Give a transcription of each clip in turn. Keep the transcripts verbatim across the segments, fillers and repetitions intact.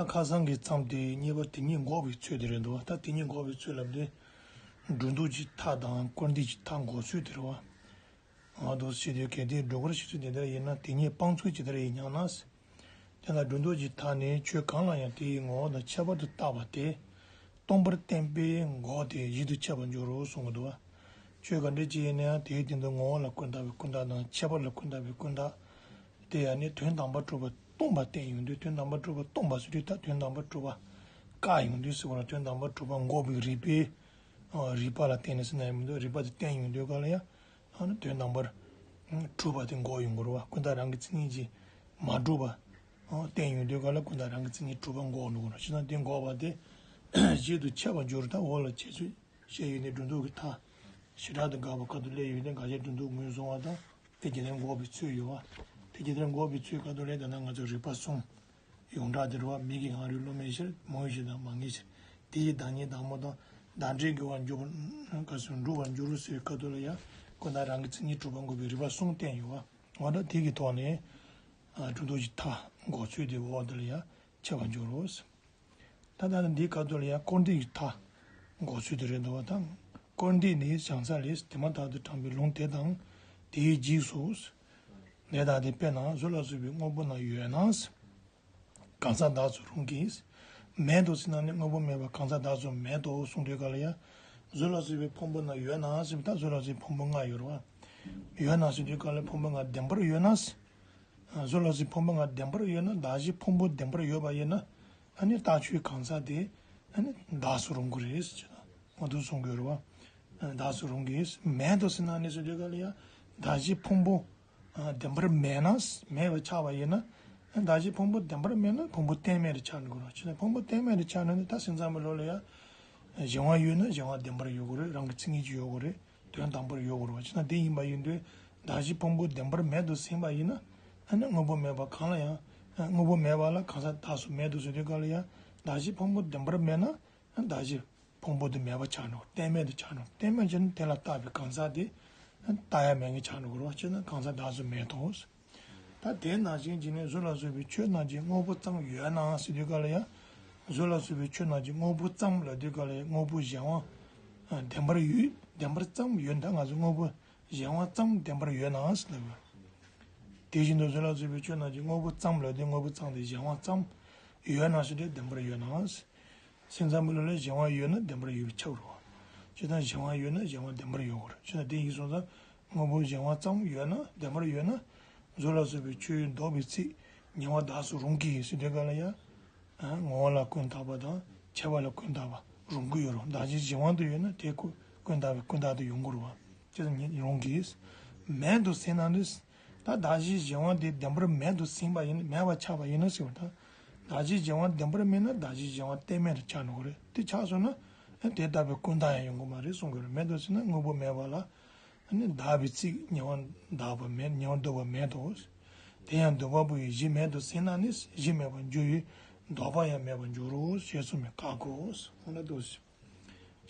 ད་ཁ་སང་གི་མཚམས་དེ་གཉིས་པ་དེ་ཉིད་འགོག་པའི་ཚུལ་དེ་རེད་འདུག་བ། ད་དེ་ཉིད་འགོག་པའི་ཚུལ་ལབ་དེ། སྒྲོ་འདོགས་ཀྱི་མཐའ་དང་སྐུར་འདེབས་ཀྱི་མཐའ་འགོག་ཚུལ་དེ་རེད་བ། ང་དང་ཞེས་དུས་གལ་ཏེ་སྒྲོ་སྐུར་ཞེས་ཚུལ་དེ་ལྟར་ཡིན་ན། དེ་ཉིད་སྤང་ཚུལ་ཇི་ལྟར་ཡིན་སྙམ་ན། དེ་ལ་སྒྲོ་འདོགས་ཀྱི་མཐའ་ནི་ཆོས་གང་ལ་ཡང་དེའི་ངོ་བོ་དང་ཁྱད་པར་དུ་བཏགས་པ་དེ་སྟོང་པར་བསྟན་པས་འགོག་སྟེ་གཞི་དུ་ཆད་པར་འགྱུར་རོ་གསུང་གི་འདུག་བ། ཆོས་ག་འདྲ་ཅིག་ཡིན་ན་ཡང་དེའི་སྟེང་དུ་ངོ་བོ་ལ་ཀུན་བརྟགས་པའི་ཀུན་བརྟགས་དང་ཁྱད་པར་ལ་ཀུན་བརྟགས་པའི་ཀུན་བརྟགས། དེ་ཡང་ནི་དོན་དམ་པར་གྲུབ་པ་སྟོང་པ་བསྟན་ཡོང་དུས། དོན་དམ་པར་གྲུབ་པ་སྟོང་པ་ཟེར་དུས་ད་དོན་དམ་པར་གྲུབ་པ་བཀག་ཡོང་དུས་ཟེར་བ་ལ། དོན་དམ་པར་གྲུབ་པ་འགོག་པའི་རིགས་པས། ཨ། རིགས་པ་ལ་བརྟེན་ནས་ཟེར་ན་ཡང་མི་འདུག་རིགས་པ་དེ་བསྟན་ཡོང་དུས་ག་ལ་ཡང་། ཨ་ནི་དོན་དམ་པར་གྲུབ་པ་དེ་འགོག་ཡོང་གི་རེད་བ། ཀུན་བརྟགས་རང་གི་མཚན་ཉིད་ཀྱིས་མ་གྲུབ་པ། ཨ། བསྟན་ཡོང་དུས་ག་ལ་ཀུན་བརྟགས་རང་གི་མཚན་ཉིད་གྲུབ་པ་འགོག་འགྲོ་གི་རེད། བྱས་ཙང་དེ་འགོག་པ་དེ་གཞི་དུ་ཆད་པར་འགྱུར། ད་འོག་ལ་འཆད་ཚུལ་བཤད་ཡོད་ནས། སྒྲོ་འདོགས་ཀྱི་མཐའ་བྱེ་བྲག་ཏུ་དགག་པ་ཁ་ཐུག་སླེབས་ཡོད་ནས། དགག་བྱའི་སྒྲོ་འདོགས་ངོས་བཟུང་བ་དང་། དེ་ཇི་ལྟར་འགོག་པའི་ཚུལ་ཡོད་བ། དེ་ཇི་ལྟར་འགོག་པའི་ཚུལ་ཁ་ཐུག་ལ་ད་ནང་ང་ཚོ་རིགས་པ་གསུམ་ཡོངས་གྲགས་དེ་རེད་བ། མིག་གིས་གང་རིག་བློས་མི་ཤར། མིག་ཡོད་ཕྱིར་དང་མ་ངེས་ཕྱིར། དེ་ཡི་བདག་ཉིད་བདག་མེད་དང་། བདག་འབྲས་འགལ་བར་འགྱུར་བ། ག་ཚོད་འགྲུབ་པར་འགྱུར་རོ་ཟེར་བའི་ཁ་ཐུག་ལ་ཡང་ཀུན་བརྟགས་རང་གི་མཚན་ཉིད་གྲུབ་པ་འགོག་པའི་རིགས་པ་གསུམ་བསྟན་ཡོད་བ། འོ་ད་དེ་གི་ཐོག་ནས། ཨ། སྒྲོ་འདོགས་ཀྱི་མཐའ་འགོག་ཚུལ་དེ་འོག་དེ་ལ་ཡང་ཆད་པར་འགྱུར་རོ་ཟེར། ད་ལྟ་ནི་འདིའི་ཁ་ཐུག་ལ་ཡང་སྐུར་འདེབས་ཀྱི་མཐའ་འགོག་ཚུལ་དེ་རེད་འདུག་བ། ད་སྐུར་འདེབས་ནི་བྱང་ས་ལས། དེ་མ་ཐག་ཏུ་དྲངས་པའི་ལུང་དེ་དང་དེའི་རྗེས་སུ། དེ་ལྟ་སྟེ། དཔེར་ན་གཟུགས་ལ་སོགས་པའི་དངོས་པོ་རྣམས་ཡོད་ན། གང་ཟག་བདག་སུ་རུང་གི། མེད་དོ་ཟེར་ན་ནི་དངོས་པོ་མེད་པ་གང་ཟག་བདག་སུ་མེད་དོ་གསུངས་དུས་ག་ལ་ཡང་། གཟུགས་ལ་སོགས་པའི་ཕུང་པོ་རྣམས་ཡོད་ན་ཟེར་བ། ད་གཟུགས་ལ་སོགས་པའི་ཕུང་པོ་ལྔ་ཡོད་རེད་བ། ཡོད་ན་ཟེར་དུས་ག་ལ་ཕུང་པོ་ལྔ་བདེན་པར་ཡོད་ན། གཟུགས་ལ་སོགས་ཕུང་པོ་ལྔ་བདེན་པར་ཡོད་ན། གདགས་གཞི་ཕུང་པོ་བདེན་པར་ཡོད་པ་ཡིན་ན། ཨ་ནི་རྟགས་ཆོས་གང་ཟག་དེ་ཨ་ནི་བདག་སུ་རུང་གི་རེད་ཟེར་ན། འོ་འདུག་གསུང་གི་ཡོད་རེད་བ། བདག་སུ་རུང་གི། མེད་དོ་ཟེར་ན་ནི་ཟེར་དུས་ག་ལ་ཡང་གདགས་གཞི་ཕུང་པོ་བདེན་པར་མེད་ན། མེད་པ་ཆགས་པ་ཡིན་ན། གདགས་གཞི་ཕུང་པོ་བདེན་པར་མེད་ན་ཕུང་པོ་གཏན་མེད་དུ་ཆགས་འགྲོ་གི་རེད། བྱས་ན་ཕུང་པོ་གཏན་མེད་དུ་ཆགས་ན་ནི་ད་སེམས་ཙམ་པའི་ལུགས་ལ་ཡང་། གཞན་དབང་ཡོད་ན་གཞན་དབང་བདེན་པར་ཡོད་དགོས་རེད། རང་གི་མཚན་ཉིད་ཀྱིས་ཡོད་དགོས་རེད། དོན་དམ་པར་ཡོད་དགོས་རེད་བ། བྱས་ན་དེ་ཡིན་པ་ཡིན་དུས་གདགས་གཞི་ཕུང་པོ་བདེན་པར་མེད་དུ་ཟིན་པ་ཡིན་ན། ཨ་ནི་དངོས་པོ་མེད་པ་གང་ལ་ཡང་། དངོས་པོ་མེད་པ་ལ་གང་ཟག་བདག་སུ་མེད་དོ་ཟེར་དུས་ག་ལ་ཡང་གདགས་གཞི་ཕུང་པོ་བདེན་པར་མེད་ན། གདགས་གཞི་ཕུང་པོ་དེ་མེད་པ་ཆགས་འགྲོ། གཏན་མེད་དུ་ཆགས་འགྲོ། གཏན་མེད་ཆགས་ན་དེ་ལ་བཏགས་པའི་གང་ཟག་དེ་བཏགས་ཡ་མེད་མཁན་ཆགས་འགྲོ་གི་རེད་བ། བྱས་ན་གང་ཟག་བདག་སུ་མེད་དོ། ད་དེ་ནང་བཞིན་བྱས་ནས་གཟུགས་ལ་སོགས་པའི་ཆོས་རྣམས་ཀྱི་དངོས་པོ་ཙམ་ཡོད་ན་ཟེར་དུས་ག་ལ་ཡང་། གཟུགས་ལ་སོགས་པའི་ཆོས་རྣམས་ཀྱི་དངོས་པོ་ཙམ་ལབ་དུས་ག་ལ་ཡང་དངོས་པོ་གཞན་དབང་བདེན་པར་ཡོད། བདེན་པར་ཙམ་ཡོད། ད་ང་ཚོ་དངོས་པོ་གཞན་དབང་ཙམ་བདེན་པར་ཡོད་ན་ཟེར་ལབ་པ། དེ་བཞིན་དུ་གཟུགས་ལ་སོགས་པའི་ཆོས་རྣམས་ཀྱི་དངོས་པོ་ཙམ་ལབ་དུས་དངོས་པོ་ཙམ་དེ་གཞན་དབང་ཙམ་ཡོད་ན་ཟེར་དུས་བདེན་པར་ཡོད་ན། སེམས་ཙམ་པའི་ལུགས་ལ་གཞན་དབང་ཡོད་ན་བདེན་པར་ཡོད་པས་ཁྱབ་རེད་བ། བྱས་ཙང་གཞན་དབང་ཡོད་ན་གཞན་དབང་བདེན་པར་ཡོད་དགོས་རེད། བྱས་ཙང་དེ་ཡིན་སོང་ཙང་དངོས་པོ་གཞན་དབང་ཙམ་ཡོད་ན་བདེན་པར་ཡོད་ན། གཟུགས་ལ་སོགས་པའི་ཆོས་ཡོད་འདོགས་པའི་ཚིག་ཉེ་བར་བདག་སུ་རུང་གི་ཟེར་དུས་ག་ལ་ཡང་། ངོ་བོ་ལ་ཀུན་བརྟགས་པ་དང་ཁྱད་པར་ལ་ཀུན་བརྟགས་པ་རུང་གི་ཡོད་རུང་། གདགས་གཞི་གཞན་དབང་དུ་ཡོད་ན་དེ་ཀུན་ཀུན་བརྟགས་པའི་ཀུན་བརྟགས་དུ་ཡོང་གི་རེད་བ། བྱས་ཙང་ཉེ་རུང་གི། མེད་དོ་ཟེར་ན་ནི། ད་གདགས་གཞི་གཞན་དབང་དེ་བདེན་པར་མེད་དུ་ཟིན་པ་ཡིན། མེད་པ་ཆགས་པ་ཡིན་ན་ཟེར་བ་དང་། གདགས་གཞི་གཞན་དབང་བདེན་པར་མེད་ན་གདགས་གཞི་གཞན་དབང་གཏན་མེད་དུ་ཆགས་འགྲོ་གི་རེད། དེ་ཆགས་སོང་ན་དེ་ལྟ་བུའི་ཀུན་བརྟགས་ཡང་ཡོང་གི་མ་རེད་གསུང་གི་རེད། མེད་དོ་ཟེར་ན་དངོས་པོ་མེད་པ་ལ་ནི་བདག་པའི་ཚིག་ཉེ་བར་བདག་པ་མེད། ཉེ་བར་འདོགས་པ་མེད་དོ། དེ་ཡང་འདོགས་པ་པོ་ཡི་གཞི་མེད་དོ་ཟེར་ན་ནི་གཞི་མེད་པར་འགྱུར་བའི་འདོགས་པ་ཡང་མེད་པར་འགྱུར་རོ་ཞེས་གསུངས་པས་བཀག་གོ། འོ་ན་དོ། བྱས་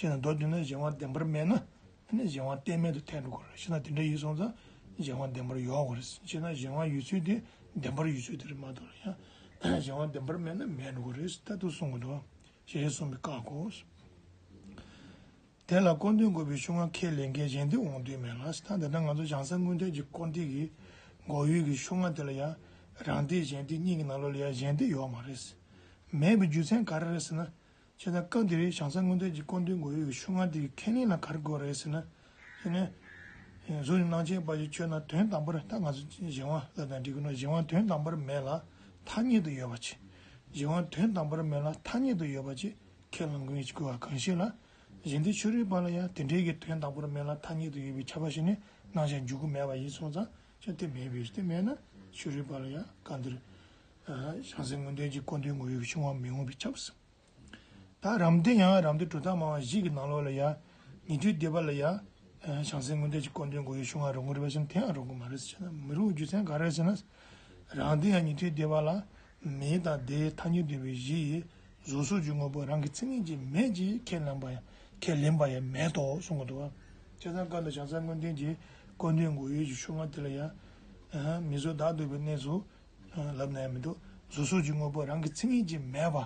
ན་མདོར་བསྡུས་ན་གཞན་དབང་བདེན་པར་མེད་ན་ཨ་ནི་གཞན་དབང་གཏན་མེད་དུ་ཐལ་འགྲོ་གི་རེད། བྱས་ན་དེ་འདྲ་ཡིན་སོང་ཙང་གཞན་དབང་བདེན་པར་ཡོད་དགོས་རེད། བྱས་ན་གཞན་དབང་ཡོད་ཚུལ་དེ་བདེན་པར་ཡོད་ཚུལ་དེ་རེད་མ་གཏོགས་ཡང་གཞན་དབང་བདེན་པར་མེད་ན་མེད་འགྲོ་གི་རེད་ད་དུ་གསུང་གི་འདུག་ཞེས་གསུངས་པས་བཀག་གོ། དེ་ལ་སྐུར་འདེབས་འགོག་པའི་ཤུགས་ལྔ་ཁས་ལེན་མཁན་གཞན་སྡེ་དབང་དུ་མེད་ལ། ད་འདི་ན་ང་ཚོ་བྱང་སེམས་ཀུན་བརྟགས་ཀྱི་སྐུར་འདེབས་ཀྱི་འགོག་ཡུལ་གྱི་ཤུགས་ལྔ་དེ་ལ་ཡང་རང་སྡེ་གཞན་སྡེ་གཉིས་ཀྱི་ནང་ལོགས་ལ་ཡང་གཞན་སྡེ་ཡོད་མ་རེད། མེད་པའི་རྒྱུ་མཚན་ག་རེ་རེད་ཟེར་ན། བྱས་ཙང་སྐབས་འདིར་བྱང་སེམས་ཀུན་བརྟགས་ཀྱི་སྐུར་འདེབས་འགོག་ཡུལ་གྱི་ཤུགས་ལྔ་དེ་ཁས་ལེན་ལ་ག་རེ་དགོས་རེད་ཟེར་ན། དེ་ནས། གཟུགས་ནི་སྣང་མཆེད་པ་ཞིག་ཆོས་རྣམས་དོན་དམ་པར་ད་ང་ཚོ་གཞན་དབང་ལ་དང་འགྲིག་གི་ནོ། གཞན་དབང་དོན་དམ་པར་མེད་ལ་ཐ་སྙད་དུ་ཡོད་པ་ཅིག་གཞན་དབང་དོན་དམ་པར་མེད་ལ་ཐ་སྙད་དུ་ཡོད་པ་ཅིག་ཁས་བླངས་ཀྱི་དགོས་པ་གང་ཞིག་ལ། གཞན་སྡེ་ཕྱོགས་རིས་པ་ལ་ཡང་དེ་འདྲའི་གི་དོན་དམ་པར་མེད་ལ་ཐ་སྙད་དུ་ཡོད་པའི་ཁྱབ་པ་ཞིག་ནི་རྣམ་གཞག་འཇུག་གི་མེད་པ་ཡིན་སོང་ཙང་ཅི་དེ་མེད་པའི་དེ་མེད་ན་ཕྱོགས་རིས་པ་ལ་ཡང་གང་འདིར། བྱང་སེམས་ཀུན་བརྟགས་ཀྱི་སྐུར་འདེབས་འགོག་ཡུལ་གྱི་ཤུགས་ལྔ་མི་འོང་བའི་ཁྱབ་ཟེར། ད་རམ་འདེགས་ཡང་རམ་འདེགས་གྲུབ་མཐའ་སྨྲ་བ་བཞི་གི་ནང་ལོགས་ལ་ཡང་ཉན་ཐོས་སྡེ་པ་ལ་ཡང་བྱང་སེམས་ཀུན་བརྟགས་ཀྱི་སྐུར་འདེབས་འགོག་ཡུལ་ཤུགས་ལྔ་རུང་གི་རེད་པ་ཞིག་དེ་ཡང་རུང་གི་མ་རེད་ཟེར་ན་མི་རུང་རྒྱུ་མཚན་ག་རེ་ཟེར་ན། རང་སྡེ་ཡང་ཉན་ཐོས་སྡེ་པ་ལ་མེ་དང་དེའི་ཐ་སྙད་འདོད་པའི་གཞི་ཡི་གཟུགས་སོགས་ཀྱི་དངོས་པོ་རང་གི་མཚན་ཉིད་ཀྱིས་མེད་ཅེས་ཁས་ལེན་པ་ཡང་ཁས་ལེན་པ་ཡང་མེད་དོ་གསུང་གི་འདུག་བ། བྱས་ཙང་སྐབས་འདིར་བྱང་སེམས་ཀུན་བརྟགས་ཀྱི་སྐུར་འདེབས་འགོག་ཡུལ་གྱི་ཤུགས་ལྔ་དེ་ལ་ཡང་མིང་གཟུགས་བདག་ལྡོག་པའི་གནས་སུ། ལབ་ན་ཡང་མི་འདུག་གཟུགས་སོགས་ཀྱི་དངོས་པོ་རང་གི་མཚན་ཉིད་ཀྱིས་མེད་པ་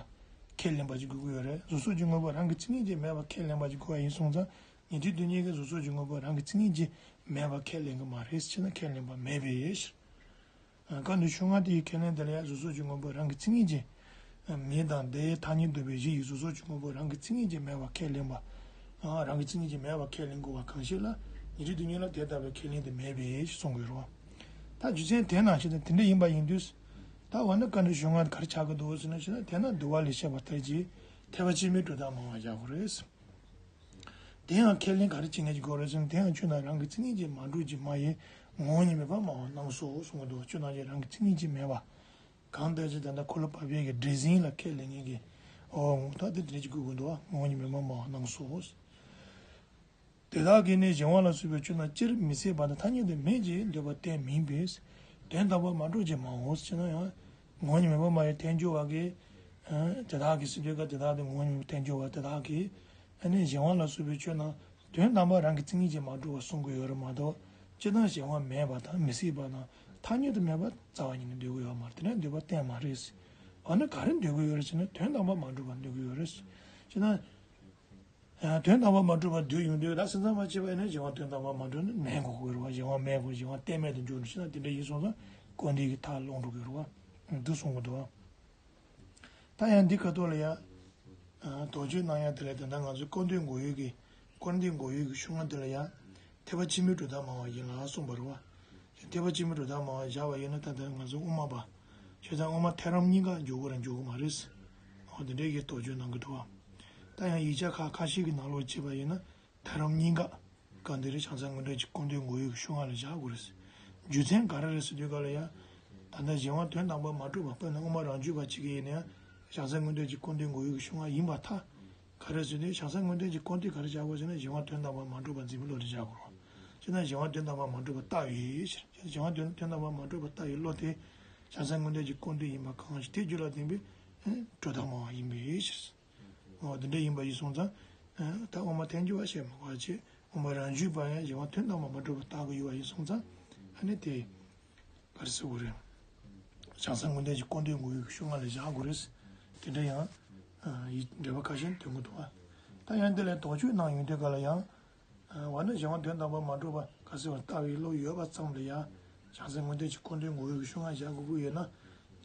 ཁས་ལེན་པ་ཅིག་དགོས་ཀྱི་ཡོད་རེད། གཟུགས་སོགས་ཀྱི་དངོས་པོ་རང་གི་མཚན་ཉིད་ཀྱིས་མེད་པ་ཁས་ལེན་པ་ཅིག་དགོས་པ་ཡིན་སོང་ཙང་། ཉན་ཐོས་དེ་ཉིད་ཀྱིས་གཟུགས་སོགས་ཀྱི་དངོས་པོ་རང་གི་མཚན་ཉིད་ཀྱིས་མེད་པ་ཁས་ལེན་གྱི་མ་རེད་ཟེར་ན་ཁས་ལེན་པ་མེད་པའི་ཕྱིར། ཨ། བཀའ་འདུས་ཕྱོགས་སྔ་དེ་ཡི་ཁས་ལེན་དེ་ལ་ཡང་གཟུགས་སོགས་ཀྱི་དངོས་པོ་རང་གི་མཚན་ཉིད་ཀྱིས་མེད་དང་དེའི་ཐ་སྙད་འདོད་པའི་གཞི་ཡི་གཟུགས་སོགས་ཀྱི་དངོས་པོ་རང་གི་མཚན་ཉིད་ཀྱིས་མེད་པ་ཁས་ལེན་པ། ཨ། རང་གི་མཚན་ཉིད་ཀྱིས་མེད་པ་ཁས་ལེན་དགོས་པ་གང་ཞིག་ལ་ཉན་ཐོས་དེ་ཉིད་ལ་དེ་ལྟ་བུའི་ཁས་ལེན་དེ་མེད་པའི་ཕྱིར་གསུང་དགོས་རེད་བ། ད་རྒྱུ་མཚན་དེ་ནང་བཞིན་དུ་དེ་འདྲ་ཡིན་པ་ཡིན་དུས། ད་འོ་ན་བཀའ་འདུས་ཕྱོགས་སྔ་ག་རེ་ཆགས་ཀྱི་འདུག་ཟེར་ན། ཞེ་ན་དེས་ན་འདུལ་བ་ལས་བཤད་པ་ལྟར་གྱི་ཐེག་པ་ཆེན་པོའི་གྲུབ་མཐའ་མང་བ་བཞག་དགོས་རེད། དེ་ཡང་ཁས་ལེན་ག་རེ་བྱེད་མཁན་གྱི་སྐོར་རེད་ཟེར་ན། དེ་ཡང་ཁྱོད་རང་རང་གི་མཚན་ཉིད་ཀྱིས་མ་གྲུབ་ཀྱི་མ་ཡི་ངོ་བོ་ཉིད་མེད་པར་སྨྲ་བ་སྣང་སོགས་གསུང་གི་འདུག་ཁྱོད་རང་རང་གི་མཚན་ཉིད་ཀྱིས་མེད་པ། གང་ལྟར་ཅི་ད་ལྟ་འཁོར་ལོ་བར་པའི་གི་འདྲེ་འཛིན་ལ་ཁས་ལེན་མཁན་གྱི། ཨོ་ད་དེ་འདྲ་ཅིག་དགོས་ཀྱི་འདུག་ངོ་བོ་ཉིད་མེད་པར་སྨྲ་བ་སྣང་སོགས། དེ་དག་གིས་ནི་གཞན་དབང་ལ་སོགས་པའི་ཆོས་རྣམས་སྤྱིར་མི་སྲིད་པ་དང་ཐ་སྙད་དུ་མེད་ཅེས་འདོད་པ་གཏན་མིན་པས། དོན་དམ་པར་མ་གྲུབ་ཅེས་སྨྲའོ་ཞེ་ན། ཡང་ངོ་བོ་ཉིད་མེད་པར་སྨྲ་བའི་ཐལ་འགྱུར་བ་གིས། ཨ། དེ་དག་གིས་ཟེར་དུས་ཀ་དེ་དག་དེ་ངོ་བོ་ཉིད་མེད་པའི་ཐལ་འགྱུར་བ་དེ་དག་གིས། ཨ་ནི་གཞན་དབང་ལ་སོགས་པའི་ཆོས་རྣམས་དོན་དམ་པར་རང་གི་མཚན་ཉིད་ཀྱིས་མ་གྲུབ་པར་གསུང་གི་ཡོད་རེད་མ་གཏོགས། སྤྱིར་བཏང་གཞན་དབང་མེད་པ་དང་མི་སྲིད་པ་དང་ཐ་སྙད་དུ་མེད་པ་རྩ་བ་ཉིད་ནས་འདོད་ཀྱི་ཡོད་མ་རེད། དེ་འདྲ་འདོད་པ་གཏན་མ་རེད། འོ་ན་ག་རེ་འདོད་ཀྱི་ཡོད་རེད་ཟེར་ན། དོན་དམ་པར་མ་གྲུབ་པར་འདོད་ཀྱི་ཡོད་རེད། ཅེ་ན། ཡང་དོན་དམ་པར་མ་གྲུབ་པར་འདོད་ཡོང་དུས། ད་སེམས་ཙམ་པ་བྱས་པ་ཡིན་ན་གཞན་དབང་དོན་དམ་པར་མ་གྲུབ་ན་མེད་དགོས་ཀྱི་རེད་བ། གཞན་དབང་མེད་དགོས། གཞན་དབང་གཏན་མེད་དུ་འགྱུར་འགྲོ་ཞེ་ན། དེ་འདྲ་ཡིན་སོང་ཙང་སྐུར་འདེབས་ཀྱི་མཐར་ལྷུང་འགྲོ་གི་རེད་བ། འདི་གསུང་གི་འདུག་བ། ད་ཡང་འདི་ཁ་ཐོག་ལ་ཡང་། ཨ། དོགས་གཅོད་གནང་ཡ་དེ་ལ་ད་ལྟ་ང་ཚོའི་སྐུར་འདེབས་འགོག་ཡུལ་གྱི། སྐུར་འདེབས་འགོག་ཡུལ་གྱི་གཞུང་ལ་དེ་ལ་ཡང་། ཐེག་པ་ཆེན་པོའི་གྲུབ་མཐའ་མང་བ་ཡིན་ལ་གསུངས་པ་རེད་བ། ཐེག་པ་ཆེན་པོའི་གྲུབ་མཐའ་མང་བ་བཞག་པ་ཡིན་ན། ད་ལྟ་ང་ཚོ་དབུ་མ་པ། བྱས་ཙང་དབུ་མ་ཐལ་རམ་གཉིས་ཀ་འཇོག་དགོས་ར་འཇོག་གི་མ་རེད། འོ་དེ་འདྲའི་གི་དོགས་གཅོད་གནང་གི་འདུག་བ། ད་ཡང་ཡིག་ཆ་ཁག་ཁ་ཤས་ཀྱི་ནང་ལོགས་བྱས་པ་ཡིན་ན། ཐལ་རམ་གཉིས་ཀ། གང་འདི་རེད། བྱང་སེམས་སྔོན་འགྲོ་གྱི་སྐུར་འདེབས་འགོག་ཡུལ་གྱི་གཞུང་ལ་བཞག་དགོས་རེད། རྒྱུ་མཚན་ག་རེ་རེད་ཟེར་དུས་ག་ལ་ཡ། ད་ལྟ་གཞན་དབང་དོན་དམ་པར་མ་གྲུབ་པ། དཔེར་ན་དབུ་མ་རང་རྒྱུད་པ་གཅིག་གིས་ཡིན་ན་ཡང་། བྱང་སེམས་སྔོན་འགྲོ་གྱི་སྐུར་འདེབས་འགོག་ཡུལ་གྱི་གཞུང་ཡིན་པར་ཐལ། ག་རེ་ཟེར་དུས་བྱང་སེམས་སྔོན་འགྲོ་གྱི་སྐུར་འདེབས་ག་རེ་བཞག་དགོས་ཟེར་ན། གཞན་དབང་དོན་དམ་པར་མ་གྲུབ་པ་འཛིན་པའི་བློ་དེ་བཞག་དགོས་རེད། བྱས་ན་གཞན་དབང་དོན་དམ་པར་མ་གྲུབ་པར་ལྟ་བའི་ཕྱིར། གཞན་དབང་དོན་དོན་དམ་པར་མ་གྲུབ་པར་ལྟ་བའི་བློ་དེ། བྱང་སེམས་སྔོན་འགྲོ་གྱི་སྐུར་འདེབས་ཡིན་པ་གང་ཞིག་དེ་རྒྱུད་ལ་ལྡན་པའི་གྲུབ་མཐའ་སྨྲ་བ་ཡིན་པའི་ཕྱིར། འོ་དེ་འདྲ་ཡིན་པ་ཡིན་སོང་ཙང་། ཨ། ད་དབུ་མ་ཐལ་འགྱུར་བ་བཤད་མ་དགོས་པ་བྱས། དབུ་མ་རང་རྒྱུད་པ་ཡང་གཞན་དབང་དོན་དམ་པར་མ་གྲུབ་པར་བཏགས་ཀྱི་ཡོད་པ་ཡིན་སོང་ཙང་། ཨ་ནི་དེ་ག་རེ་ཟེར་དགོས་རེད། བྱང་སེམས་སྔོན་འགྲོ་གྱི་སྐུར་འདེབས་འགོག་ཡུལ་གྱི་གཞུང་ལ་བཞག་དགོས་རེད། དེ་འདྲ་ཡང་། ཨ། ཡི་འགྲེལ་པ་ཁ་ཤས་འདོན་གྱི་འདུག་བ། ད་ཡང་དེ་ལ་དོགས་གཅོད་གནང་ཡོང་དུས་ག་ལ་ཡང་། ཨ། འོ་ན་གཞན་དབང་དོན་དམ་པར་མ་གྲུབ་པ་ག་ཟེར་བ་ལྟ་བའི་བློ་ཡོད་པ་ཙམ་ལ་ཡང་། བྱང་སེམས་སྔོན་འགྲོ་གྱི་སྐུར་འདེབས་འགོག་ཡུལ་གྱི་གཞུང་ལ་བཞག་དགོས་ཀྱི་ཡོད་ན།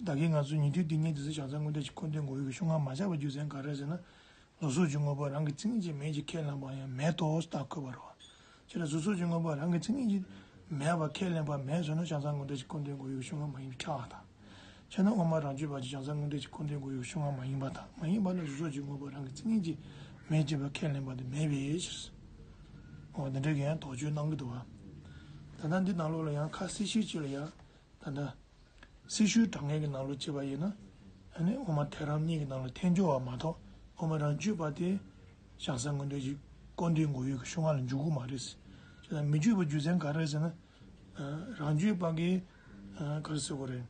ད་གིན་ང་ཚོས་ཉན་ཐོས་དེ་ཉིད་དེ་ཚོས་བྱང་སེམས་སྔོན་འགྲོ་གྱི་སྐུར་འདེབས་འགོག་ཡུལ་གྱི་གཞུང་ལ་མ་བཞག་པའི་རྒྱུ་མཚན་ག་རེ་རེད་ཟེར་ན། གཟུགས་སོགས་ཀྱི་དངོས་པོ་རང་གི་མཚན་ཉིད་ཀྱིས་མེད་ཅེས་ཁས་ལེན་པ་ཡང་མེད་དོ་ཟེར་བཀོད་པ་རེད་བ། ཅེས་ལ་གཟུགས་སོགས་ཀྱི་དངོས་པོ་རང་གི་མཚན་ཉིད་ཀྱིས་མེད་པ་ཁས་ལེན་པ་མེད་ཟེར་ན། བྱང་སེམས་སྔོན་འགྲོ་གྱི་སྐུར་འདེབས་འགོག་ཡུལ་གྱི་གཞུང་ལ་མ་ཡིན་པ་ཁྱབ་པ་དང་། བྱས་ན་དབུ་མ་རང་རྒྱུད་པ་ཀྱིས་བྱང་སེམས་སྔོན་འགྲོ་གྱི་སྐུར་འདེབས་འགོག་ཡུལ་གྱི་གཞུང་ལ་མ་ཡིན་པ་དང་། མ་ཡིན་པ་ན་གཟུགས་སོགས་ཀྱི་དངོས་པོ་རང་གི་མཚན་ཉིད་ཀྱིས་མེད་ཅེས་པ་ཁས་ལེན་པ་དེ་མེད་པའི་ཕྱིར། འོ་དེ་འདྲ་གི་ཡང་དོགས་གཅོད་གནང་གི་འདུག་བ། ད་ལྟ་འདི་ནང་ལོགས་ལ་ཡང་ཁ་གསལ་ཤོས་གཅིག་ལ་ཡང་། ད་ལྟ་སྲི་ཞུའི་དྲང་ངེས་ཀྱི་ནང་ལོགས་བྱས་པ་ཡིན་ན། ཨ་ནི་དབུ་མ་ཐལ་རམ་གཉིས་ཀྱི་ནང་ལ་ཐལ་འགྱུར་བ་མ་གཏོགས། དབུ་མ་རང་རྒྱུད་པ་དེ་བྱང་སེམས་སྔོན་འགྲོ་གྱི་སྐུར་འདེབས་འགོག་ཡུལ་གྱི་གཞུང་ལ་འཇུག་གི་མ་རེད། ཅེས་དང་མི་འཇུག་པའི་རྒྱུ་མཚན་ག་རེ་ཟེར་ན། ཨ། རང་རྒྱུད་པ་གིས། ཨ། ག་རེ་ཟེར་དགོས་རེད།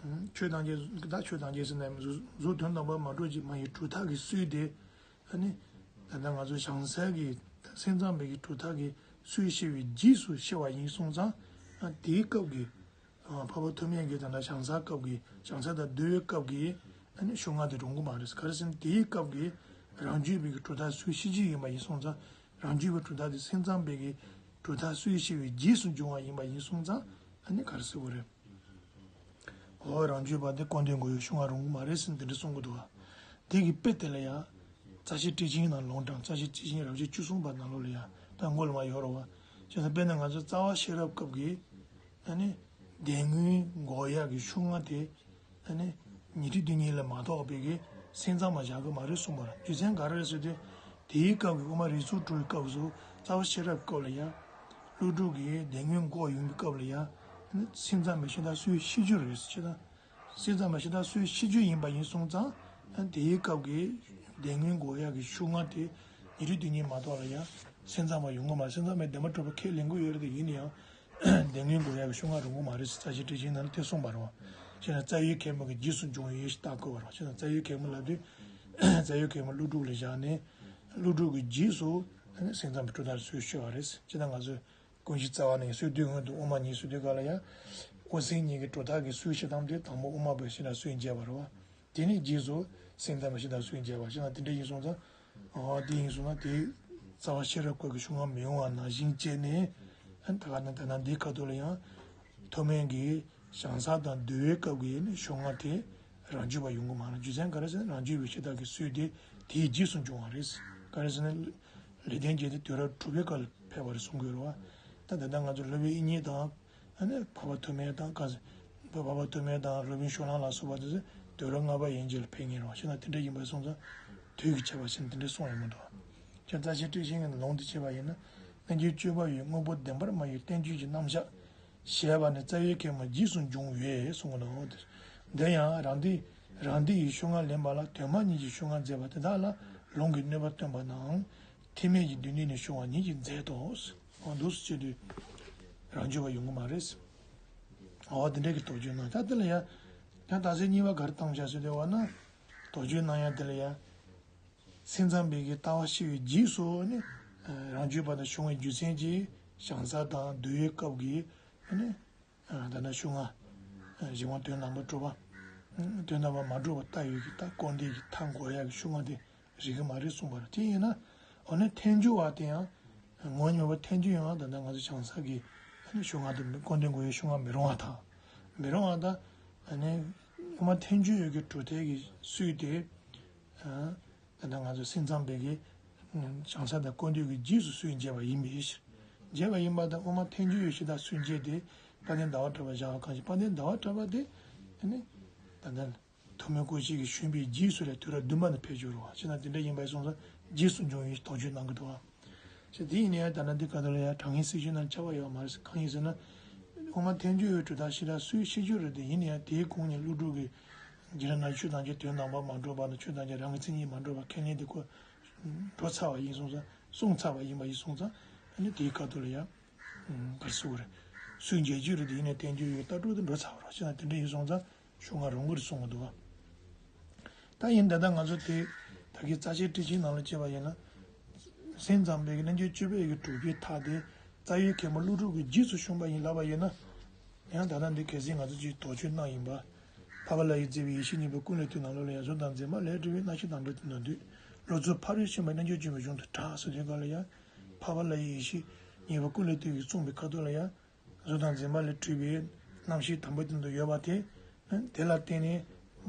ཨ། ཆོས་ཐམས་ཅད། ད་ཆོས་ཐམས་ཅད་ཟེར་ན་གཟུགས་དོན་དམ་པར་མ་གྲུབ་ཀྱི་མ་ཡི་གྲུབ་མཐའ་གི་སྲོལ་དེ། ཨ་ནི། ད་ལྟ་ང་ཚོ་བྱང་སེམས་ཀྱི་སེམས་ཙམ་པའི་གི་གྲུབ་མཐའ་གི་སྲོལ་ཕྱེ་བའི་རྗེས་སུ་ཕྱེ་བ་ཡིན་སོང་ཙང་། ཨ། དེའི་སྐབས་ཀྱི། ཨ། འཕགས་པ་ཐོགས་མེད་ཀྱི་ད་ལྟ་བྱང་སེམས་སྐབས་ཀྱི། བྱང་སེམས་དང་བསྡུ་བའི་སྐབས་ཀྱི། ཨ་ནི་གཞུང་ལྔ་དེ་རུང་གི་མ་རེད། ག་རེ་ཟེར་ན་དེའི་སྐབས་ཀྱི་རང་རྒྱུད་པའི་གི་གྲུབ་མཐའ་སྲོལ་ཕྱེ་རྒྱུ་ཡིན་པ་ཡིན་སོང་ཙང་། རང་རྒྱུད་པའི་གྲུབ་མཐའ་དེ་སེམས་ཙམ་པའི་གི་གྲུབ་མཐའ་སྲོལ་ཕྱེ་བའི་རྗེས་སུ་འབྱུང་བ་ཡིན་པ་ཡིན་སོང་ཙང་། ཨ་ནི་ག་རེ་ཟེར་དགོས་རེད། འོ་རང་རྒྱུད་པ་དེ་སྐུར་འདེབས་འགོག་ཡུལ་གཞུང་ལ་རུང་གི་མ་རེད་ཟེར་འདི་འདྲ་གསུང་གི་འདུག་བ། དེ་གི་དཔེ་དེ་ལ་ཡང་། རྩ་ཤེ་ཊཱིཀ་ཆེན་ནང་ལུང་དྲངས། རྩ་ཤེ་ཊཱིཀ་ཆེན་རབ་བྱེད་བཅུ་གསུམ་པ་ནང་ལོགས་ལ་ཡང་ད་མགོ་ལ་མ་ཡོད་རེད་བ། བྱས་ཙང་དཔེར་ན་ང་ཚོ་རྩ་བ་ཤེས་རབ་སྐབས་ཀྱི། ཨ་ནི། དོན་དངོས་འགོག་ཡག་གི་གཞུང་ལྔ་དེ། ཨ་ནི། ཉན་ཐོས་དེ་ཉིད་ལ་མ་གཏོགས་པའི་གི་སེམས་ཙམ་མ་བཞག་གི་མ་རེད་གསུངས་པ་རེད། རྒྱུ་མཚན་ག་རེ་རེད་ཟེར་དུས། དེའི་སྐབས་ཀྱི་དབུ་མ་རིགས་ཚོགས་དྲུག་གི་སྐབས་སུ་རྩ་བ་ཤེས་རབ་སྐབས་ལ་ཡང་། ཀླུ་སྒྲུབ་ཀྱིས་དོན་དངོས་འགོག་ཡོང་གི་སྐབས་ལ་ཡང་། ཨ་ནི་སེམས་ཙམ་པའི་ཤིང་རྟ་སྲོལ་ཕྱེ་རྒྱུ་རེད་ཟེར་ན། སེམས་ཙམ་པ་ཤིང་རྟ་སྲོལ་ཕྱེ་རྒྱུ་ཡིན་པ་ཡིན་སོང་ཙང་། ཨ། དེའི་སྐབས་ཀྱི་དོན་དངོས་འགོག་ཡག་གི་གཞུང་ལྔ་དེ་ཉན་ཐོས་དེ་ཉིད་མ་གཏོགས་ལ་ཡང་སེམས་ཙམ་པ་ཡོང་གི་མ་རེད། སེམས་ཙམ་པས་བདེན་པ་གྲུབ་པ་ཁས་ལེན་གྱི་ཡོད་རེད་དེ། ཡིན་ན་ཡང་དོན་དངོས་འགོག་ཡག་གི་གཞུང་ལྔ་རུང་གི་མ་རེད་ཟེར་རྩ་ཤེ་ཊཱིཀ་ཆེན་ནང་ལ་དེ་གསུངས་པ་རེད་བ། བྱས་ན་རྩ་བའི་གད་མོ་གི་རྗེས་སུ་འབྱུང་ཡུལ་ཞེས་བཏགས་དགོས་པ་རེད་བ། བྱས་ན་རྩ་བའི་གད་མོ་ལབ་དུས། རྩ་བའི་གད་མོ་ཀླུ་སྒྲུབ་ལ་བཞག་ནས། ཀླུ་སྒྲུབ་ཀྱི་རྗེས་སུ་སེམས་ཙམ་པའི་གྲུབ་མཐའ་སྲོལ་ཕྱེ་བ་རེད། བྱས་ན་ང་ཚོས། ཀུན་གཞི་རྩ་བ་ནས་སྲོལ་བསྡུའི་སྔོན་དུ་དབུ་མ་ཉིད་ཟེར་དུས་ག་ལ་ཡང་། དབུ་སེམས་གཉིས་ཀྱི་གྲུབ་མཐའ་གི་སྲོལ་བཤད་སྟངས་དེ་དང་པོ་དབུ་མ་པའི་ཕྱི་ནང་སྲོལ་འབྱེད་པ་རེད་བ། དེ་ནས་རྗེས་སུ་སེམས་ཙམ་པའི་ཕྱི་ནང་སྲོལ་འབྱེད་པ་ཞེ་ན་དེ་འདྲ་ཡིན་སོང་ཙང་། ཨོ་དེ་ཡིན་སོང་ན་དེ་རྩ་བ་ཤེས་རབ་སྐོར་གྱི་གཞུང་ལ་མི་ཡོང་བ་ནང་བཞིན་བྱས་ནས། ཨ་ད་ག་ན་ད་ན་འདིའི་ཁ་ཐོག་ལ་ཡང་། ཐོག་མའི་གི་བྱང་ས་དང་བསྡུ་བའི་སྐབས་ཀྱི་ནི་གཞུང་ལ་དེ་རང་རྒྱུད་པ་ཡོང་གི་མ་རེད། རྒྱུ་མཚན་ག་རེ་ཟེར་ན་རང་རྒྱུད་པའི་ཤེས་སྟངས་ཀྱི་སྲོལ་དེ་དེའི་རྗེས་སུ་འབྱུང་བ་རེད། ག་རེ་ཟེར་ན། ལེགས་ལྡན་འབྱེད་དེ་དུས་རབས་དྲུག་པའི་སྐབས་ལ་ཕེབས་པ་རེད་གསུང་གི་ཡོད་རེད་བ། ད་ད་ལྟ་ང་ཚོ་སློབ་དཔོན་དབྱིག་གཉེན་དང་། ཨ་ནི་འཕགས་པ་ཐོགས་མེད་དང་ག་ཟེར། འཕགས་པ་ཐོགས་མེད་དང་སློབ་དཔོན་ཕྱོགས་གླང་ལ་སོགས་པ་དེ་ཚོ་དུས་རབས་ལྔ་པ་ཡན་ཆད་ལ་ཕེབས་ངེས་རེད་བ། ཞེ་ན་དེ་འདྲ་ཡིན་པ་སོང་ཙང་དུས་ཀྱི་ཁྱད་པར་ཕྱིན་དེ་འདྲ་གསུངས་ཡོད་མི་འདུག་ཅེས་རྩ་ཤེ་ཊཱིཀ་ཆེན་གྱི་ལུང་དུ་བྱས་པ་ཡིན་ན། རྣལ་འབྱོར་སྤྱོད་པ་ཡི་དངོས་པོ་བདེན་པར་སྨྲ་བའི་བསྟན་བཅོས་ཀྱི་རྣམ་གཞག་ཞེས་པ་ནི་རྩ་བའི་གད་མོ་རྗེས་སུ་འབྱུང་བས་གསུངས་པ་ནོ། འདི་ཡང་རང་སྡེ་རང་སྡེ་ཡི་ཤོག་ལྔ་ལེན་པ་ལ་དོན་སྨྲ་གཉིས་ཀྱི་ཤོག་ལྔ་མཛད་པ་དེ་དག་ལ་ལུང་གི་གནོད་པ་སྟོན་པ་ནའང་། ཐེག་དམན་གྱི་སྡེ་སྣོད་ནས་ཤོག་ལྔ་ཉིད་ཀྱིས་མཛད་དོ། འོ་འདུག་སེ་བྱེད་དུས་རང་རྒྱུད་པ་ཡོང་གི་མ་རེད། འོ་དེ་འདྲ་གི་དོགས་གཅོད་གནང་ད་དེ་ལ་ཡ། ཡང་རྟགས་གསལ་གཉིས་པ་ག་རེ་བཏང་བཞག་ཟེར་དུས་བ་ན། དོགས་གཅོད་གནང་ཡ་དེ་ལ་ཡ། སེམས་ཙམ་པའི་གི་ལྟ་བ་ཤེས་པའི་རྗེས་སུ་ནི། རང་རྒྱུད་པ་དང་བྱུང་བའི་རྒྱུ་མཚན་གྱིས་བྱང་ས་དང་བསྡུ་བའི་སྐབས་ཀྱི་ནི། ད་ལྟ་ཤོག་ལྔ། གཞན་དབང་དོན་དམ་པར་གྲུབ་པ། དོན་དམ་པར་མ་གྲུབ་པ་ལྟ་ཡོད་ཀྱི་ད་སྐུར་འདེབས་ཀྱི་མཐའ་འགོག་ཡག་གི་ཤོག་ལྔ་དེ་རིགས་ཀྱི་མ་རེད་གསུངས་པ་རེད། དེ་ཡིན་ན། འོ་ན་ཐལ་འགྱུར་བ་དེ་ཡང་། ངོ་མ་ཐལ་འགྱུར་ཡང་ད་ལྟ་ང་ཚོ་བྱང་ས་གི་ཤོག་ལྔ་དེ་སྐུར་འདེབས་འགོག་ཡག་ཤོག་ལྔ་མི་རུང་བ་དང་། མི་རུང་བ་དང་། ཨ་ནི། ངོ་མ་ཐལ་འགྱུར་ཡོད་ཀྱི་གྲུབ་མཐའི་གི་སྲོལ་དེ། ད་ལྟ་ང་ཚོ་སེམས་ཙམ་པའི་གི། བྱང་ས་དང་སྐུར་འདེབས་ཀྱི་རྗེས་སུ་སྲོལ་འབྱེད་པ་ཡིན་པའི་ཕྱིར། འབྱེད་པ་ཡིན་པ་དང་དབུ་མ་ཐལ་འགྱུར་ཡོད་ཕྱིར་དང་སྲོལ་འབྱེད་དེ། དཔལ་ལྡན་ཟླ་བ་གྲགས་པས་བཞག་པ་གང་ཞིག་དཔལ་ལྡན་ཟླ་བ་གྲགས་པ་དེ། ཨ་ནི། ད་ལྟ། ཐོགས་མེད་སྐུ་བཞི་གིས་བཞེངས་པའི་རྗེས་སུ་ལས་དུས་རབས་བདུན་པ་ནས་ཕེབས་ཡོད་རེད་བ། ཅེ་ན་དེ་འདྲ་ཡིན་པ་ཡིན་སོང་ཙང་རྗེས་སུ་འབྱུང་བའི་དོགས་གཅོད་གནང་གི་འདུག་བ། ཅེ་དེ་ཡིན་ན་ཡང་ད་ལྟ་འདི་ག་ད་ལ་ཡང་དྲང་ངེས་སྲིད་ཇུས་ནང་ཆགས་པ་ཡོད་མ་རེད། གང་ཡིན་ཟེར་ན། དབུ་མ་ཐལ་འགྱུར་ཡོད་གྲུབ་མཐའ་ཤེས་རབ་སྲོལ་ཤེས་རྒྱུ་རེད་དེ་ཡིན་ན་ཡང་དེའི་གོང་ནས་ཀླུ་སྒྲུབ་ཀྱི། རྗེ་རང་ན་ཆོས་དང་གཅིག་དོན་དམ་པར་མ་གྲུབ་པ་དང་ཆོས་དང་གཅིག་རང་གི་མཚན་ཉིད་མ་གྲུབ་པ་ཁས་ལེན་དེ་ཁོ། འགྲོ་ཚར་བ་ཡིན་སོང་ཙང་གསུངས་ཚར་བ་ཡིན་པ་ཡིན་སོང་ཙང་། ཨ་ནི་དེའི་ཁ་ཐུག་ལ་ཡང་། ག་རེ་ཟེར་དགོས་རེད། སྲོལ་འབྱེད་རྒྱུ་རེད་དེ་ཡིན་ནའི་བསྟན་རྒྱུ་ཡོད་ལྟ་གྲུབ་དེ་འགྲོ་ཚར་བ་རེད། ཅེ་ན་དེ་འདྲ་ཡིན་སོང་ཙང་ཤོག་ལྔ་རུང་གི་རེད་གསུང་གི་འདུག་བ། ད་ཡིན་ད་ལྟ་ང་ཚོ་དེ་ད་གི་རྩ་ཆེའི་ཊཱིཀ་ཆེན་ནང་ལ་བྱས་པ་ཡིན་ན། སེམས་ཙམ་པའི་གི་རྣལ་འབྱོར་སྤྱོད་པའི་གི་གྲུབ་པའི་མཐའ་དེ་རྩ་བའི་གད་མོ་ཀླུ་སྒྲུབ་ཀྱི་རྗེས་སུ་བྱུང་བ་ཡིན་ལབ་པ་ཡིན་ན། ཡང་ད་ལྟ་འདི་གལ་སྲིད་ང་ཚོ་ཅིག་དོགས་གཅོད་གནང་ཡིན་པ། འཕགས་པ་ལྷ་ཡིས་མཛད་པའི་ཡེ་ཤེས་རྙེད་པའི་ཀུན་ལས་བཏུས་ནང་ལོགས་ལ་ཡང་གཟུགས་དང་འཛིན་པ་ལས་གྲུབ་པའི་རྣམ་ཤེས་དང་འདྲ་དེ་ནང་དུ་ལོ་ཙཱ་ཕ་རོལ་ཕྱིན་པ་རྣལ་འབྱོར་སྤྱོད་པའི་གཞུང་དུ་གྲགས་ཟེར་དུས་སྐབས་ལ་ཡང་། འཕགས་པ་ལྷ་ཡི་ཡེ་ཤེས་རྙེད་པ་ཀུན་ལས་བཏུས་ཀྱིས་གསུངས་པའི་ཁ་ཐུག་ལ་ཡང་། གཟུགས་དང་འཛིན་པ་ལས་གྲུབ་པའི་རྣམ་ཤེས་དང་པོ་དེ་ཚོ་ཡོད་པ་དེ། དེ་ལ་བརྟེན་ནས།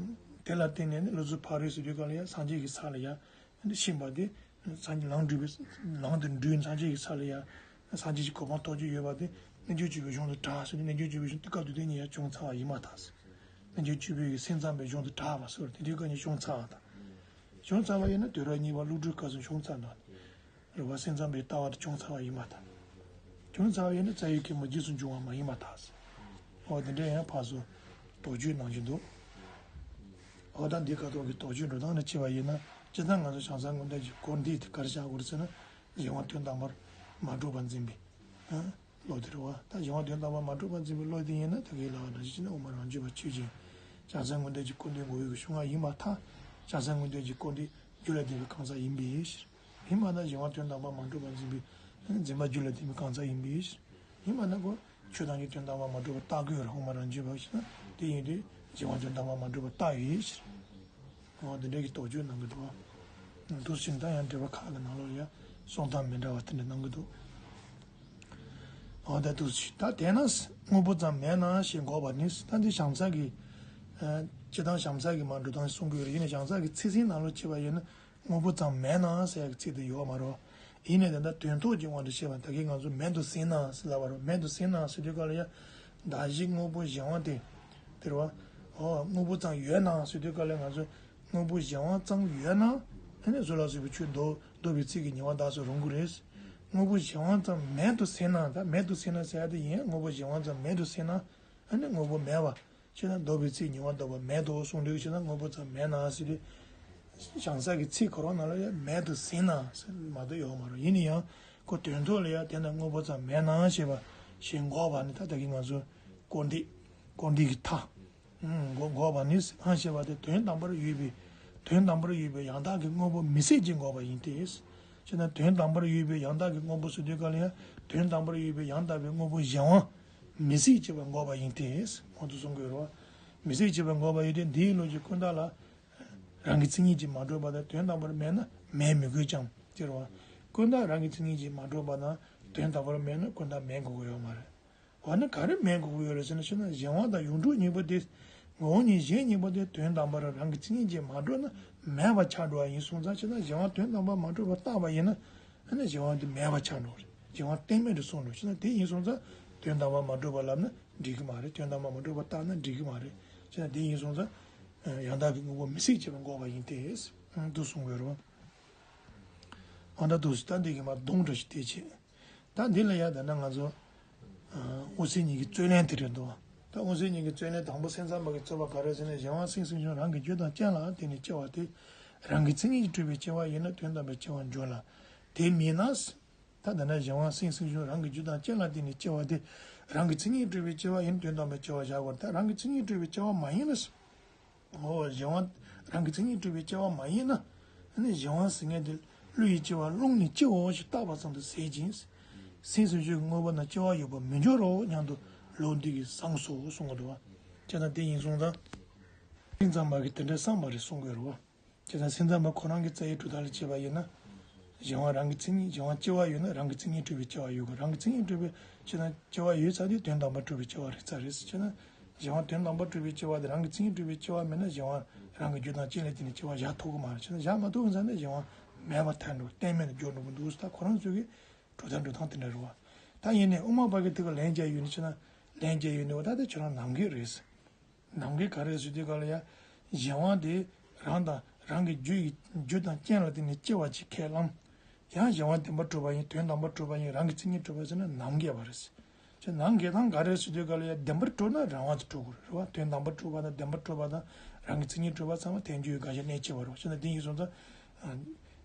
དེ་ལ་བརྟེན་ནས་ནི་ལོ་ཙཱ་ཕ་རོལ་ཟེར་དུས་སྐབས་ལ་ཡང་སངས་རྒྱས་ཀྱི་ས་ལ་ཡང་། ཕྱིན་པ་དེ། སངས་རྒྱས་ལམ་བགྲོད་པའི། ལམ་དུ་བགྲོད་སངས་རྒྱས་ཀྱི་ས་ལ་ཡང་། སངས་རྒྱས་ཀྱི་གོ་འཕང་ཐོབ་རྒྱུ་ཡོད་པ་དེ། རྣལ་འབྱོར་སྤྱོད་པའི་གཞུང་དུ་གྲགས་ཟེར་ནས་རྣལ་འབྱོར་སྤྱོད་པའི་གཞུང་དེ་སྐབས་དེ་དུས་ནས་ཡང་བྱུང་ཚར་བ་ཡིན་པར་ཐལ། རྣལ་འབྱོར་སྤྱོད་པའི་སེམས་ཙམ་པའི་གཞུང་དུ་གྲགས་པ་སོགས་དེ་དུས་སྐབས་ནས་བྱུང་ཚར་བ་དང་། བྱུང་ཚར་བ་ཡིན་ན་དུས་རབས་གཉིས་པ་ཀླུ་སྒྲུབ་སྐབས་སུ་བྱུང་ཚར་འདུག་རུ་བ་སེམས་ཙམ་པའི་ལྟ་བ་དེ་བྱུང་ཚར་བ་ཡིན་པར་ཐལ། བྱུང་ཚར་བ་ཡིན་ན་རྩ་བའི་གད་མོ་རྗེས་སུ་འབྱུང་བ་མ་ཡིན་པར་ཐལ། འོ་དེ་འདྲ་ཡང་ཕར་ཚུར་དོགས་གཅོད་གནང་གི་འདུག་འོ་ད་འདི་ཁ་ཐོག་གི་དོགས་གཅོད་འགྲོ་སྟངས་ལ་བྱས་པ་ཡིན་ན་སྤྱིར་བཏང་ང་ཚོ་བྱང་སེམས་སྔོན་བསྟན་གྱི་སྐོར་འདི་དེ་ག་རེ་བཞག་དགོས་རེད་ཟེར་ན། གཞན་དབང་དོན་དམ་པར་མ་གྲུབ་པར་འཛིན་པའི་བློ་དེ་རེད་བ། ད་གཞན་དབང་དོན་དམ་པར་མ་གྲུབ་པར་འཛིན་པའི་བློ་དེ་ཡིན་ན་ད་གིན་ལབ་པ་ནང་བཞིན་བྱས་ན་དབུ་མ་རང་རྒྱུད་པ་ཆོས་ཅན། བྱང་སེམས་སྔོན་བསྟན་གྱི་སྐུར་འདེབས་འགོག་ཡུལ་གྱི་གཞུང་ལྔ་ཡིན་པར་ཐལ། བྱང་སེམས་སྔོན་བསྟན་གྱི་སྐུར་འདེབས་རྒྱུ་ལས་འདས་པའི་གང་ཟག་ཡིན་པའི་ཕྱིར། ཡིན་པ་ན་གཞན་དབང་དོན་དམ་པར་མ་གྲུབ་པར་འཛིན་པའི་འཛིན་པ་རྒྱུ་ལས་འདས་པའི་གང་ཟག་ཡིན་པའི་ཕྱིར། ཡིན་པ་ན་ཁོ་ཆོས་ཐམས་ཅད་དོན་དམ་པར་མ་གྲུབ་པར་བཏགས་དགོས་རེད། དབུ་མ་རང་རྒྱུད་པ་ཞིག་ན་དེ་ཡིན་དུས་གཞན་དབང་དོན་དམ་པར་མ་གྲུབ་པར་བཏགས་ཡོད་ཕྱིར། འོ་དེ་འདྲའི་གི་དོགས་གཅོད་གནང་གི་འདུག་འདུག་ཕྱིན་ད་ཡང་འགྲེལ་པ་ཁག་གི་ནང་ལོགས་ཡང་གསུང་སྟངས་མི་འདྲ་བ་དེ་འདྲ་གནང་གི་འདུག་འོ་ད་འདུག་ཕྱིན་ད་དེས་ན་དངོས་པོ་ཙམ་མེད་ན་ཞེས་འགོག་པ་ནི། ད་འདི་བྱང་ས་གི། ཨ། སྤྱིར་བཏང་བྱང་ས་གི་མར་འགྲོ་སྟངས་གསུང་གི་ཡོད་རེད། ཡིན་ནའི་བྱང་ས་གི་ཚིག་ཟིན་ནང་ལོགས་བྱས་པ་ཡིན་ན། དངོས་པོ་ཙམ་མེད་ན་ཟེར་ཡག་གི་ཚིག་དེ་ཡོད་མ་རེད། ཡིན་ནའི་དེ་འདྲ་དོན་ཐོག་གི་དབང་དུ་བྱས་པ་ད་གིན་ང་ཚོ་མེད་དུ་ཟིན་ན་ཟེར་ལབ་པ་རེད། མེད་དུ་ཟིན་ན་ཟེར་དུས་སྐབས་ལ་ཡང་གདགས་གཞི་དངོས་པོ་གཞན་དབང་དེ། དེ་རེད་བ། འོ་དངོས་པོ་ཙམ་ཡོད་ན་ཟེར་དུས་སྐབས་ལ་ང་ཚོ་དངོས་པོ་གཞན་དབང་ཙམ་ཡོད་ན། ཨ་ནི་གཟུགས་ལ་སོགས་པའི་ཆོས་ལྡོག་ལྡོག་པའི་ཚིག་གི་ཉེས་པ་འདག་སོགས་རུང་གི་རེད། དངོས་པོ་གཞན་དབང་ཙམ་མེད་དུ་ཟིན་ན། ད་མེད་དུ་ཟིན་ན་ཟེར་ཡག་དེ་ཡིན། དངོས་པོ་གཞན་དབང་ཙམ་མེད་དུ་ཟིན་ན། ཨ་ནི་དངོས་པོ་མེད་པ། ཅེ་ན་ལྡོག་པའི་ཚིག་ཉེས་པ་ལྡོག་པ་མེད་དོ་གསུངས་དུས་ཅེ་ན་དངོས་པོ་ཙམ་མེད་ན་ཟེར་དུས། བྱང་ས་གི་ཚིག་གོ་རང་ནང་ལ་ཡང་མེད་དུ་ཟིན་ན་ཟེར་མ་གཏོགས་ཡོད་མ་རེད། ཡིན་ན་ཡང་ཁོ་དོན་ཐོག་ལ་ཡང་དེ་ན་དངོས་པོ་ཙམ་མེད་ན་ཞེས་པ་ཞེས་འགོག་པ་ནི་ད་ལྟ་གི་ང་ཚོ་སྐུར་འདེབས་སྐུར་འདེབས་ཀྱི་མཐའ་འགོག་འགོག་པ་ནི་ཨང་ཞེས་པ་དེ་དོན་དམ་པར་ཡོད་པའི་དོན་དམ་པར་ཡོད་པའི་ཡང་དག་གི་དངོས་པོ་མི་ཟད་ཅིང་འགོག་པ་ཡིན་ཏེ། ཅེ་ན་དོན་དམ་པར་ཡོད་པའི་ཡང་དག་གི་དངོས་པོ་ཟེར་དུས་སྐབས་ལ་ཡང་དོན་དམ་པར་ཡོད་པའི་ཡང་དག་པའི་དངོས་པོ་གཞན་དབང་ མི་སྲིད་ཅེས་པ་འགོག་པ་ཡིན་ཏེ། འོ་དུ་གསུང་དགོས་རོ། མི་སྲིད་ཅེས་པ་འགོག་པ་ཡིན་ཏེ། འདིའི་ལུགས་ཀྱི་ཀུན་བརྟགས་ལ། རང་གི་མཚན་ཉིད་ཀྱིས་མ་གྲུབ་པ་དང་དོན་དམ་པར་མེད་ན་མེད་མི་དགོས་ཀྱང་ཟེར་བ། ཀུན་བརྟགས་རང་གི་མཚན་ཉིད་ཀྱིས་མ་གྲུབ་པ་དང་དོན་དམ་པར་མེད་ན་ཀུན་བརྟགས་མེད་དགོས་ཀྱི་ཡོད་མ་རེད། འོ་ན་ག་རེ་མེད་དགོས་ཀྱི་ཡོད་རེད་ཟེར་ན། ཕྱི་ནང་གཞན་དབང་དང་ཡོངས་གྲུབ་གཉིས་པོ་དེ། ངོ་བོ་ཉིད་གཞན་གཉིས་པོ་དེ་དོན་དམ་པར་རང་གི་མཚན་ཉིད་ཀྱིས་མ་གྲུབ་ན་མེད་པ་ཆགས་འགྲོ་བ་ཡིན་སོང་ཙང་། ཕྱི་ནང་གཞན་དབང་དོན་དམ་པར་མ་གྲུབ་པ་བཏགས་པ་ཡིན་ན། ཨ་ནི་གཞན་དབང་དེ་མེད་པ་ཆགས་འགྲོ་བ་རེད། གཞན་དབང་གཏན་མེད་དུ་སོང་འགྲོ། ཕྱི་ནང་དེ་ཡིན་སོང་ཙང་དོན་དམ་པར་མ་གྲུབ་པ་ལབ་ན་འགྲིག་གི་མ་རེད། དོན་དམ་པར་མ་གྲུབ་པ་བཏགས་ན་འགྲིག་གི་མ་རེད། ཕྱི་ནང་དེ་ཡིན་སོང་ཙང་། ཡང་དག་གི་དངོས་པོ་མི་སྲིད་ཅེས་པ་འགོག་པ་ཡིན་ཏེ། འདུ་གསུང་དགོས་རོ། འོ་ན་འདུག་སེ་ད་འདི་གི་མ་གདོང་འདྲ་ཞིག་བལྟས་བྱས། ད་འདི་ལ་ཡ་ད་ན་ང་ཚོ། ཨ། དབུ་སེམས་གཉིས་ཀྱི་རྩོད་ལན་དེ་རེད་འདུག་ད་དབུ་སེམས་གཉིས་ཀྱི་རྩོད་ལན་དང་པོ་སེམས་ཙམ་པ་གི་རྩོད་པ་ག་རེ་ཟེར་ན། གཞན་དབང་སེམས་སེམས་བྱུང་རང་གི་རྒྱུ་དང་རྐྱེན་ལ་བརྟེན་ནས་སྐྱེ་བ་དེ། རང་གི་མཚན་ཉིད་ཀྱིས་གྲུབ་པའི་སྐྱེ་བ་ཡིན་ན་དོན་དམ་པའི་སྐྱེ་བར་འགྱུར་ལ། དེ་མིན་ན། ད་ད་ན་གཞན་དབང་སེམས་སེམས་བྱུང་རང་གི་རྒྱུ་དང་རྐྱེན་ལ་བརྟེན་ནས་སྐྱེ་བ་དེ། རང་གི་མཚན་ཉིད་ཀྱིས་གྲུབ་པའི་སྐྱེ་བ་ཡིན་ན་དོན་དམ་པའི་སྐྱེ་བ་བཞག་དགོས། ད་རང་གི་མཚན་ཉིད་ཀྱིས་གྲུབ་པའི་སྐྱེ་བ་མ་ཡིན་ན། འོ། གཞན་དབང་རང་གི་མཚན་ཉིད་གྲུབ་པའི་སྐྱེ་བ་མ་ཡིན་ན། ཨ་ནི་གཞན་དབང་ཟེར་མཁན་དེ་བློ་ཡི་སྐྱེ་བ་རློམ་ནས་སྐྱེའོ་ཞེས་བཏགས་པ་ཙམ་དུ་ཟད་ཅིང་། སེམས་སེམས་བྱུང་གི་དངོས་པོ་རྣམས་སྐྱེ་བར་འགྱུར་བར་མི་འགྱུར་རོ་སྙམ་དུ་ལུགས་འདི་གིས་བཟང་སོ་གསུང་གི་འདུག་བ། བྱས་ན་དེ་ཡིན་སོང་ཙང་། སེམས་ཙམ་པ་གིས་དེ་འདྲ་བསམ་པ་རེད་གསུང་གི་རེད་བ། བྱས་ཙང་སེམས་ཙམ་པ་ཁོ་རང་གི་རྩ་བའི་གྲུབ་མཐའ་ལ་བྱས་པ་ཡིན་ན། གཞན་དབང་རང་གི་མཚན་ཉིད། གཞན་དབང་སྐྱེ་བ་ཡོད་ན་རང་གི་མཚན་ཉིད་གྲུབ་པའི་སྐྱེ་བ་ཡོད་དགོས། རང་གི་མཚན་ཉིད་གྲུབ་པའི་ཕྱིར་ན་སྐྱེ་བ་ཡོད་ཚར་དུས་དོན་དམ་པར་གྲུབ་པའི་སྐྱེ་བ་རེད་ཚར་རེད། བྱས་ན་གཞན་དབང་དོན་དམ་པར་གྲུབ་པའི་སྐྱེ་བ་དེ་རང་གི་མཚན་ཉིད་གྲུབ་པའི་སྐྱེ་བ་མིན་ན་གཞན་དབང་རང་གི་རྒྱུ་དང་རྐྱེན་ལ་བརྟེན་ནས་སྐྱེ་བ་བཞག་ཐུབ་ཀྱི་མ་རེད། བྱས་ན་བཞག་མ་ཐུབ་ཙང་ནས་གཞན་དབང་མེད་པར་ཐལ་འགྲོ། གཏན་མེད་དུ་འགྱུར་འགྲོ་གི་འདུག་ད་ཁོ་རང་ཚོ་གི་གྲུབ་མཐའ་འགྲོ་སྟངས་དེ་འདྲ་རེད་བ། ད་ཡིན་ནའི་དབུ་མ་པ་གི་དེ་ག་ལན་རྒྱག་ཡོད་ནི་བྱས་ན། ལན་རྒྱག་ཡོད་ནི་བ། ད་དེ་ཁྱོད་རང་ནམ་མཁའི་རེད། ནམ་མཁའི་ག་རེ་ཟེར་དུས་ག་ལ་ཡ། གཞན་དབང་དེ་རང་དང་རང་གི་རྒྱུ་ཡི་རྒྱུ་དང་རྐྱེན་ལ་བརྟེན་ནས་སྐྱེ་བ་ཅིག་ཁས་བླངས། ཡང་གཞན་དབང་བདེན་པར་གྲུབ་པ་ཡིན། དོན་དམ་པར་གྲུབ་པ་ཡིན། རང་གི་མཚན་ཉིད་གྲུབ་པ་ཟེར་ན་ནམ་འགལ་བ་རེད། ཅེས་ནམ་འགལ་སྟངས་ག་རེ་ཟེར་དུས་ག་ལ་ཡ། བདེན་པར་གྲུབ་ན་རང་དབང་དུ་གྲུབ་དགོས་རེད་བ། དོན་དམ་པར་གྲུབ་པ་དང་བདེན་པར་གྲུབ་པ་དང་རང་གི་མཚན་ཉིད་གྲུབ་པ་ཚང་མ་ཐལ་འགྱུར་ཡི་དགག་བྱ་གནས་ཆེ་བ་རེད་བ། བྱས་ན་དེ་ཡིན་སོང་ཙང་།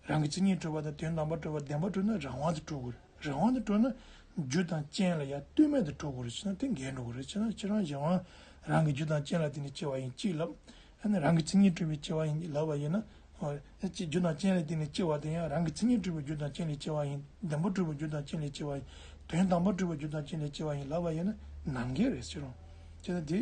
རང་གི་མཚན་ཉིད་གྲུབ་པ་དང་དོན་དམ་པར་གྲུབ་པ་བདེན་པར་གྲུབ་ན་རང་དབང་དུ་གྲུབ་དགོས་རེད། རང་དབང་དུ་གྲུབ་ན་རྒྱུ་དང་རྐྱེན་ལ་ཡང་ལྟོས་མེད་དུ་གྲུབ་དགོས་རེད། བྱས་ན་དེ་འགལ་འགྲོ་གི་རེད། བྱས་ན་ཁྱེད་རང་གཞན་དབང་རང་གི་རྒྱུ་དང་རྐྱེན་ལ་བརྟེན་ནས་སྐྱེ་བ་ཡིན་གཅིག་ལབ། ཨ་ནི་རང་གི་མཚན་ཉིད་གྲུབ་པའི་སྐྱེ་བ་ཡིན་ལབ་པ་ཡིན་ན། ཨ་ནི་རྒྱུ་དང་རྐྱེན་ལ་བརྟེན་ནས་སྐྱེ་བ་དེ་ཡང་རང་གི་མཚན་ཉིད་གྲུབ་པའི་རྒྱུ་དང་རྐྱེན་ལས་སྐྱེ་བ་ཡིན། བདེན་པར་གྲུབ་པའི་རྒྱུ་དང་རྐྱེན་ལས་སྐྱེ་བ་ཡིན། དོན་དམ་པར་གྲུབ་པའི་རྒྱུ་དང་རྐྱེན་ལས་སྐྱེ་བ་ཡིན་ལབ་པ་ཡིན་ན་ནམ་འགལ་རེད་ཁྱེད་རང་། བྱས་ན་དེ།